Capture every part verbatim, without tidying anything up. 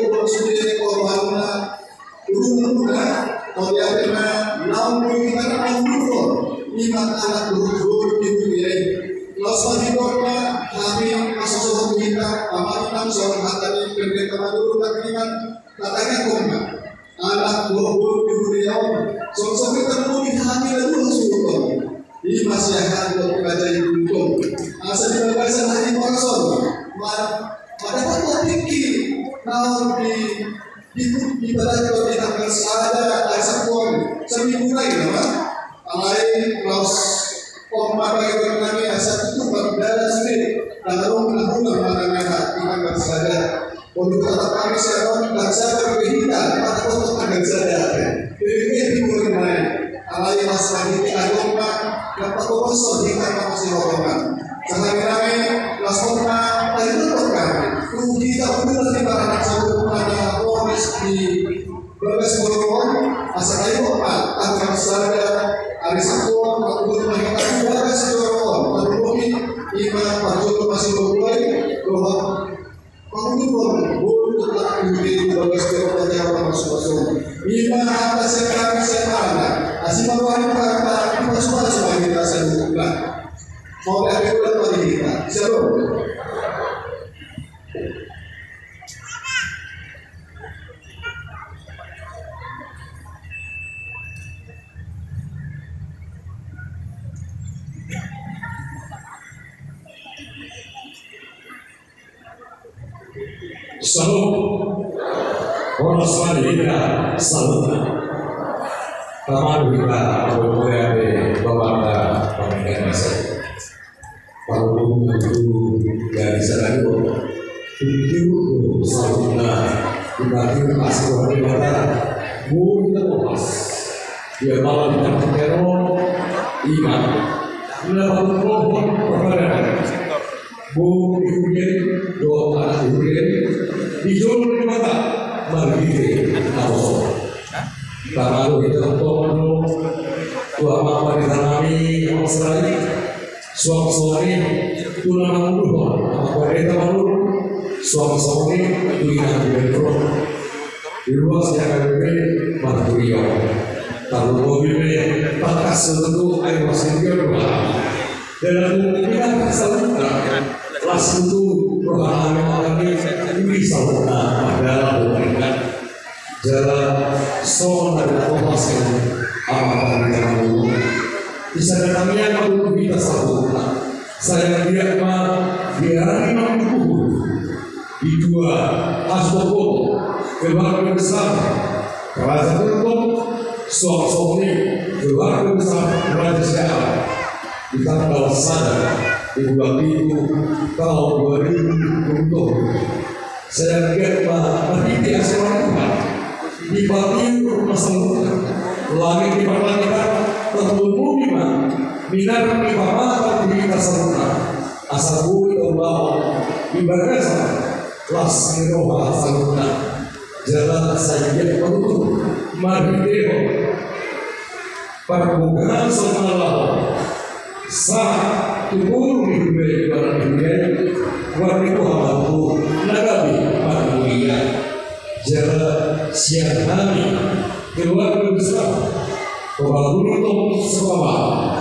Tuhan sude, Tuhan na, Tuhan na, Tuhan na, naung boi hita na mangulurhon, ima anak dohot boru di dunia i. Laos ma hita ma, hami, masosohot hita, amang inang, songon hata ni pendeta maduru takliman, tatangihon ma. Anak dohot boru di dunia on, songon songon i tarlumobi hami na dua suhut on. Ima siahaan dohot raja i buntong. Asa di bagasan hami parason. Ma-, madapothon tingki naung di, di, di padaton di tanggal sada, tanggal sada on. Saminggu nai nama. Alai laos on ma bagi nami asa tutu mardalan sude. Tanggal on na hula marangana di tanggal sada. Untuk tetap kami siap, dan saya berkeinginan, pada untuk akan saya. Jadi, ini bukan main. Alai mas lagi di agama, dapat kosong di agama si rombongan. Sehari-hari, mas koma, ayo kami. Untuk kita, untuk nanti para anak satu, ada ponis di Bagas Borong, asa ayo, Pak, tanggal sada, hari Sabtu, waktu itu, kita Bagas Borong, menghubungi Imam Pak Joko masih berdoa, bahwa Pangulurhon boru dohot anak di bagas dohot acara pasupasu. Ima hata sian hami sian hami. Asi ma roha ni hami pasupasu hami rasa duka. Mau hami ulang bagi hita. Shalom. Salut. Horas ma di hita saluhutna. Tama di hita, abu mulia di babanta pangkena saya. Parhubung tu dari sana dulu. Tujuh saluhutna. Dibagi masuk ke hati mata. Bung kita kopas. Dia malam yang terkenal. Iman. Bila bangun pohon perpadangan. Boru di huria i, dohot anak di huria i, di jolo ni Debata, marhite na poso. Taruhon hita tu amang pandenami, amang Serai, suang songon i tu na mangulurhon, amang pandita Manurung, suang songon i tu inang di Bentro. Di ruas di H K B P, marhurion. Tarlumobi pe, tangkas tutu, ai ruas di Bentro. Dalam kita saluhutna, las tutu roha nami, nami, ini saluhutna, dalam pemerintahan. Jala songon na ditopas ni amang pandenami. Di sana nami yang mampu kita saluhutna. Sai anggiat ma di ari na mangkuhul. Di dua Astopono, keluarga besar Raja Gultom, suang songon i keluarga besar Raja Siahaan. Di tanggal sada di bulan pitu taon dua ribu dua puluh. Sai anggiat ma marhite asi ni Tuhan, dipatiur ma saluhutna. Lagi di parlantikan, terlumumi ma minar ni pamata di hita saluhutna. Asa boi taulahon di bagasan las ni roha saluhutna. Jala sai anggiat ma tutu marhitehon parbogason na laho sahat tu boru ni huriae, ibana ni huriae, warni boha ma tutu na gabe marmulia. Jala sian hami keluarga besar Toga Gultom Somalap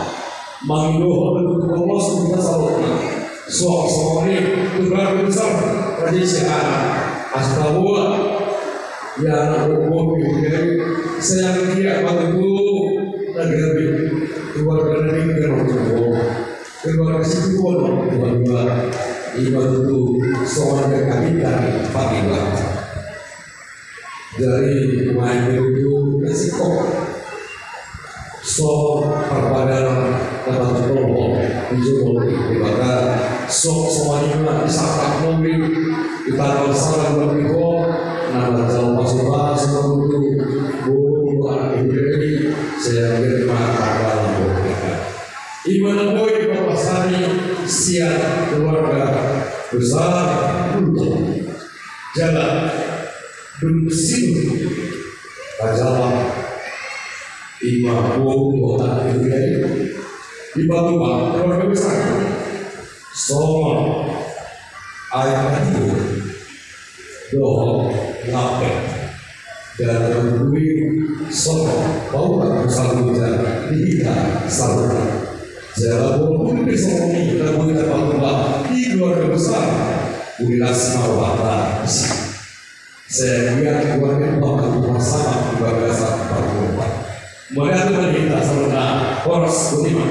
mangido hamu tu pos di hita saluhutna. Suang songon i tu keluarga besar Raja Sihana, asa tabo ia anak boru ni huriae, sai anggiat ma tutu na gabe keluarga na denggan, keluarga situan, keluarga ima tutu songon i hami pangidoan. Jadi main itu risiko. So parpadanan na patutolho dijou Debata. So songon i ma disangkap nami di tanggal sada bulan Minggu na manjalo pasupasu ma tutu boru anak ni huriae, sai anggiat ma tanggal. Ima na boi dipasani sian keluarga besar Gultom. Jala dung situ pajalan ima boru anak ni huriae, dipatupa keluarga besar songon aek na tiur dohot lampet, jala na boi songon paura tu saluhutna di hita saluhutna. Jala boru pe songon i na boi dipatupa di keluarga besar, uli las ma rohanta. Sai anggiat buat ni Tuhan tu pasangan di bagasan pargumpan. Mauliate ma di hita saluhutna. Horas, botima.